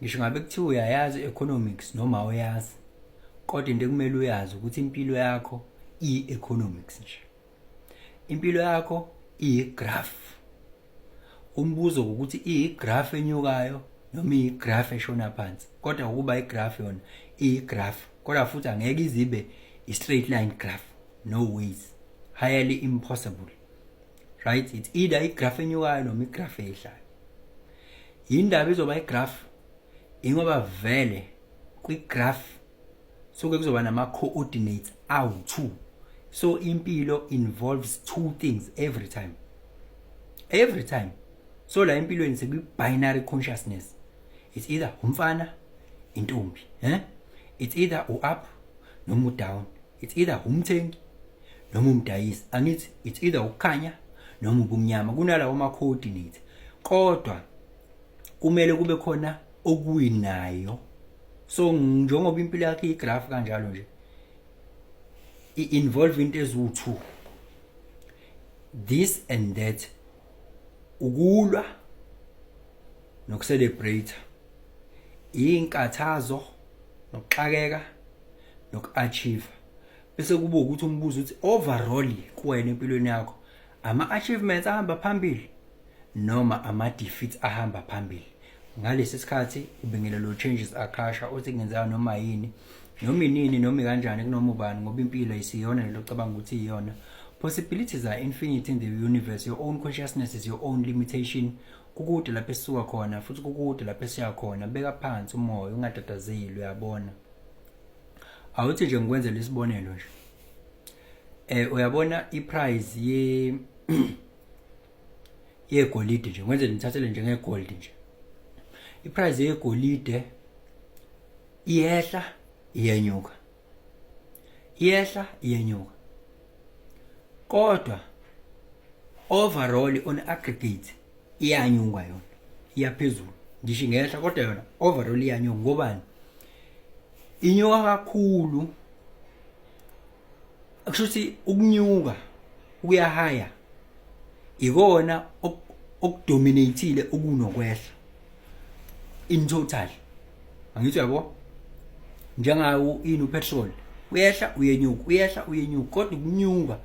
Ngisho ngabe kuthiwa uyayazi i-economics noma awuyazi, kodwa into ekumele uyazi ukuthi impilo yakho iyi-economics nje. Impilo yakho iyi-graph. Umbuzo ukuthi iyi-graph enyukayo noma iyi-graph eshona phansi. Kodwa ukuba i-graph yona iyi-graph, kodwa futhi angeke izibe i-straight line graph. No ways. Highly impossible. Right? It's either i-graph enyukayo noma i-graph eyehlayo. Yindaba izoba i-graph ingoba vele kwi-graph suke kuzoba nama-coordinates awu-2. So impilo involves two things every time. Every time. So la empilweni sekwi-binary consciousness. It's either umfana, intombi, eh? It's either u-up noma u-down. It's either umthengi noma umdayisi. Angithi it's either ukukhanya noma ubumnyama, kunalawo ma-coordinates. Kodwa kumele kube khona okuwinayo. So njengoba impilo yakhe i-graph kanjalo nje, i-involve into eziwu-2, this and that, ukulwa nokucelebrate, inkathazo nokuxakeka noku-achieve. Bese kuba ukuthi umbuzo uthi overall kuwena empilweni yakho, ama-achievements ahamba phambili noma ama-defeats ahamba phambili? Ngalesi sikhathi ubingelelo Changes Akasha uthi kungenzeka noma yini, noma inini, noma kanjani, kunoma ubani, ngoba impilo ayisiyona lento ocabanga ukuthi iyona. Possibilities are infinite in the universe. Your own consciousness is your own limitation. Kukude lapho esisuka khona futhi kukude lapho esiya khona. Beka phansi umoya, ungatatazeli, uyabona. Awuthi nje ngikwenzele isibonelo nje. Uyabona i-price ye yegolide nje, ngikwenzele, ngithathele nje ngegold nje. I-price yegolide iyehla, iyenyuka, iyehla, iyenyuka, kodwa overall on aggregate iyanyuka yona, iyaphezulu. Ngisho ingehla, kodwa yona overall iyanyuka. Ngobani inyuka kakhulu? Kusho ukuthi ukunyuka ukuya higher ikona okudominateile okunokwehla in total, angithi yabo? Njengawo ini, upetrol, uyehla, uyenyuka, uyehla, uyenyuka, kodwa ukunyuka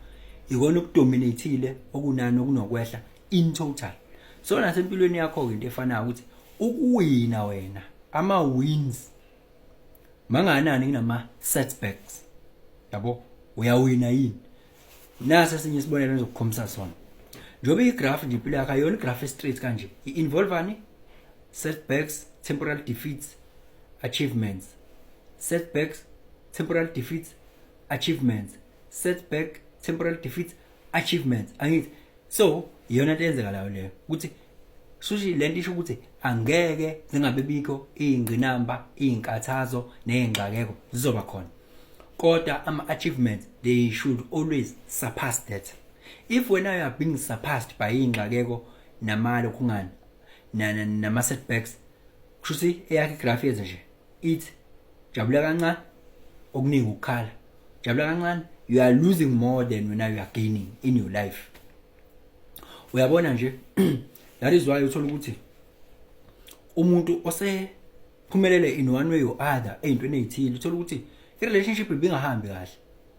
ikona okudominateile okunani okunokwehla in total. So nasempilweni yakho ke into efanayo, ukuthi ukuwina wena, ama wins manganani kunama setbacks, yabo? Uyawina yini? Nasi esinye isibonelo engizokukhombisa sona. Njengoba i-graph nje impilo yakho ayona i-graph straight kanje, i-involve setbacks, temporal defeats, achievements, setbacks, temporal defeats, achievements, setback, temporal defeats, achievements, angithi? So iyona into eyenzekalayo leyo, ukuthi sushi lento isho ukuthi angeke zingabe bikho izingqinamba, izinkathazo nezingxakeko, zizoba khona, kodwa ama achievements, they should always surpass that. If wena you are being surpassed by ingxakeko namalo kungani nama setbacks, kusho ukuthi eyakhe igraph yenze nje ithi jabula kancane, okuningi ukukhala, jabula kancane. You are losing more than when you are gaining in your life, uyabona nje? That is why uthola ukuthi umuntu osephumelele in one way or other ey'ntweni ey'thile, uthola ukuthi i-relationship ibingahambi kahle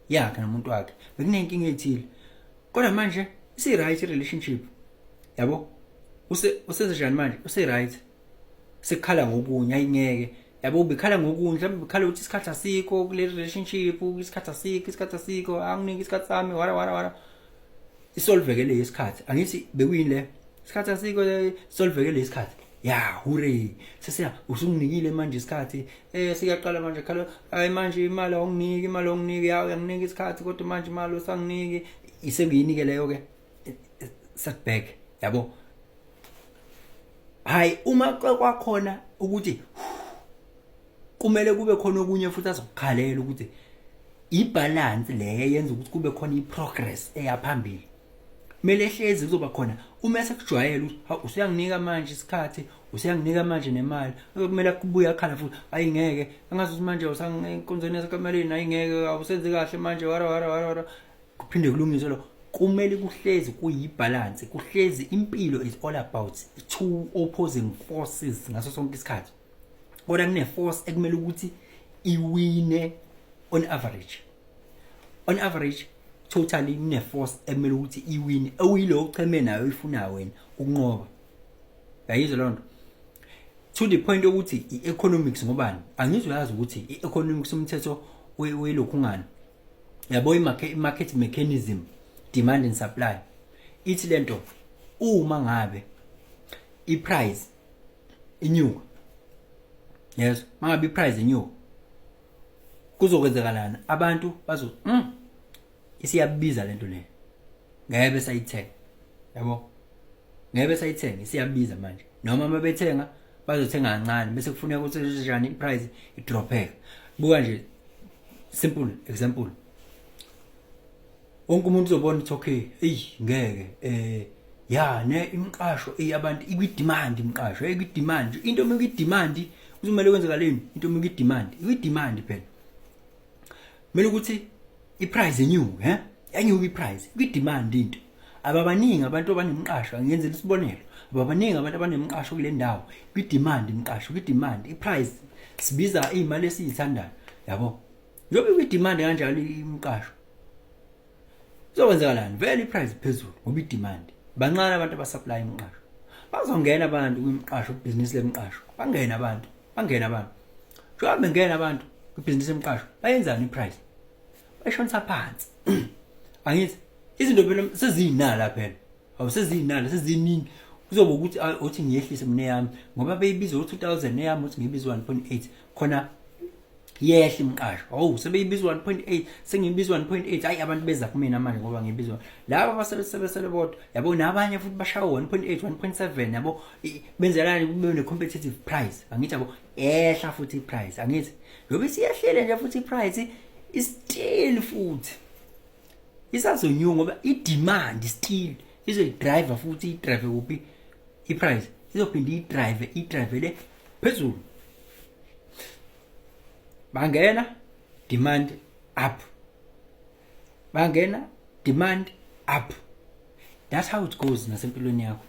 yakhe nomuntu wakhe, bekunenkinga ethile, kodwa manje isi-right i-relationship, yabo? Usenze njani manje? Use-right, sekukhala ngokunye, ayingeke, yabo? Ubekhala ngokunye, mhlawumbe bekhala ukuthi isikhathi asikho kule relationship, isikhathi asikho, isikhathi asikho, anginiki isikhathi sami, wara wara wara. Isolveke le isikhathi, angithi? Bekuyini le isikhathi asikho, solveke le isikhathi ya, hooray, sesiya usunginikile manje isikhathi. Siyaqala manje khala, hayi manje imali awunginiki, imali awunginiki, ya uyanginika isikhathi kodwa manje imali usanginiki. Isekuyini ke leyo ke? Setback, yabo? Hayi, uma kwakhona ukuthi kumele kube khona okunye futhi azokukhalela, ukuthi ibalance le yenza ukuthi kube khona iprogress eyaphambili, kumele hlezi kuzoba khona. Uma sekujwayele ukuthi hawu, usuyanginika manje isikhathi, usuyanginika manje nemali, kumele kubuye akhala futhi, ayingeke, angazi ukuthi manje usangenkonzweni yasekameleni, ayingeke, awusenzi kahle manje, wara wara wara wara, kuphinde kulungiswe lo. Kumele kuhlezi kuyibalance, kuhlezi impilo is all about two opposing forces ngaso sonke isikhathi. Kodwa kune force ekumele ukuthi iwine on average. On average, totally kune force ekumele ukuthi iwine, okuyilo ocheme nayo, oyifunayo wena ukunqoba. Yayizwa loo nto? To the point yokuthi i-economics, ngobani, angizoyazi ukuthi i-economics, umthetho welokhungana, yabo, i-market mechanism, demand and supply, ithi lento uma ngabe i-price inyuka, yes, mangabe i-price inyuka, kuzokwenzakalana? Abantu bazo isiyabiza lento le, ngeke besayithenga, yabo, ngeke besayithenga, isiyabiza manje. Noma uma bethenga, bazothenga kancane, bese kufuneka ukuthi njani? I-price idropheke. Buka nje, simple example, wonke umuntu uzobona ukuthi okay, ey, ngeke, ya ne imiqasho, ey, abantu ikwi-demand, imiqasho ikwi-demand. Into uma ikwi-demand, kuzomele kwenzakaleni? Into uma ikwi-demand, ikwi-demand phela, kumele ukuthi i-price inyuke. He, yanyuka i-price, ikwi-demand into. Ababaningi abantu abanemiqasho, ngiyenzela isibonelo, ababaningi abantu abanemiqasho kule ndawo, kwi-demand imiqasho, kwi-demand i-price, sibiza iy'mali esiyithandayo, yabo. Njengoba ikwi-demand kanjalo imiqasho, kuzokwenzakalani vele? I-price phezulu ngoba i-demand, bancane abantu abasupply imiqasho. Bazongena abantu kwimiqasho, ibhizinisi lemiqasho, bangena abantu, bangena abantu. Njengoba bengena abantu kwibhizinisi lemiqasho, bayenzani? I-price bayishonisa phansi, angithi? Izinto phela seziyinala phela, awu, seziyinala, seziningi. Kuzoba ukuthi uthi ngiyehlise mina yami ngoba beyibiza u-2000 eyami, uthi ngiyibiza 1.8 khona, yehla imiqasho. Awu, sebeyibiza 1.8, sengiyibiza 1.8, hayi, abantu beza kumina manje ngoba ngibiza laba abasebesebesele bodwa, yabo. Nabanye futhi bashaya 1.8, 1.7, yabo. Benzelani? Kube ne-competitive price, angithi, yabo? Ehla futhi i-price, angithi? Njengoba isiyehlile nje futhi i-price, still futhi isazonyuka ngoba i-demand still izoyidrive futhi, idrive kuphi i-price? Izophinde idrive, idrive le phezulu. Bangena, demand up, bangena, demand up. That's how it goes nasempilweni yakho.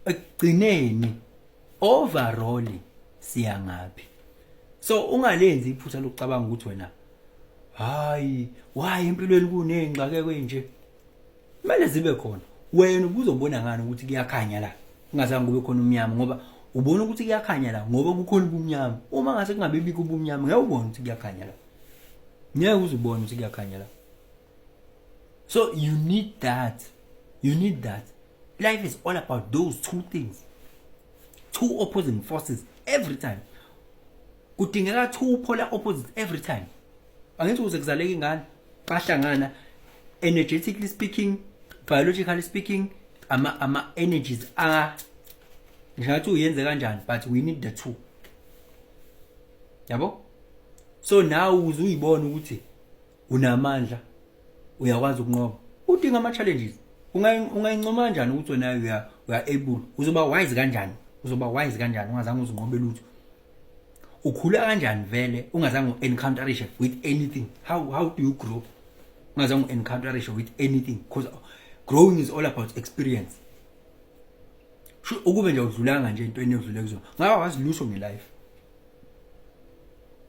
Ekugcineni, overall, siya ngaphi? So ungalenzi iphutha lokucabanga ukuthi wena, hayi, why empilweni kuney'ngxakeko enje? Kumele zibe khona. Wena ubuzobona ngani ukuthi kuyakhanya la kungazange kube khona umnyama? Ngoba ubona ukuthi kuyakhanya la ngoba kukhona ubumnyama. Uma ngase kungabe bikho ubumnyama, ngeke ubone ukuthi kuyakhanya la, ngeke uze ubone ukuthi kuyakhanya la. So you need that, you need that. Life is all about those two things, two opposing forces every time. Kudingeka two polar opposites every time, angithi, ukuze kuzaleke ingane? Bahlangana, energetically speaking, biologically speaking, ama energies a ngisho uyenze kanjani, but we need the two, yabo. So now uze uyibone ukuthi unamandla, uyakwazi ukunqoba, udinga ama challenges. Ungayincoma kanjani ukuthi wena uya able? Uzoba wise kanjani? Uzoba wise kanjani ungazange uzinqobe lutho? Ukhula kanjani vele ungazange u-encounterishe with anything? How do you grow ungazange u-encounterishe with anything? Because growing is all about experience. Sho ukube nje udlulanga nje entweni odlule kuzona, ngabe wazi lutho nge-life,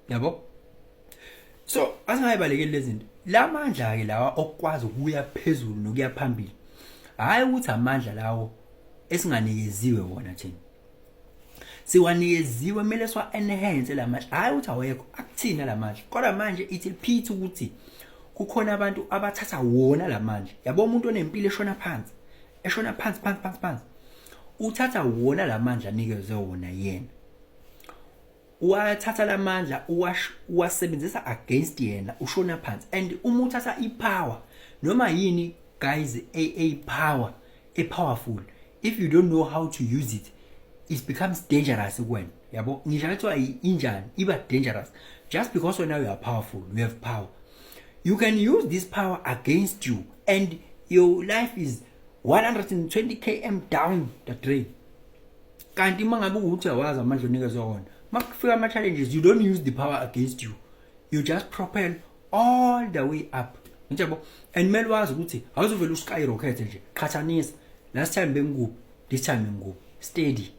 yabo. So asingayibalekeli lezi zinto. La mandla ke lawa okwazi ukuya phezulu nokuya phambili, hayi ukuthi amandla lawo esinganikeziwe wona thina, siwanikeziwe, kumele siwa enhance lamandla. Hayi ukuthi awekho akuthina lamandla, kodwa manje ithi pity ukuthi kukhona abantu abathatha wona lamandla, yabo. Umuntu onempilo eshona phansi, eshona phansi, phansi, phansi, phansi, uthatha wona lamandla anikezwe wona yena, uwathatha lamandla, uwasebenzisa against yena, ushona phansi. And uma uthatha i-power, noma yini guys, a power, a powerful, if you don't know how to use it, it becomes dangerous kuwena, yabo. Ngisho kuthiwa injani, iba dangerous just because wena you are powerful, you have power, you can use this power against you and your life is 120 km down the drain. Kanti uma ngabe ukuthi awazi amandla onikezwe wona, makufika ama-challenges, you don't use the power against you, you just propel all the way up, yabo. And kumele wazi ukuthi awuzuvele uskyrocket nje. Qhathanisa, last time bengikuphi, this time ngikuphi, steady.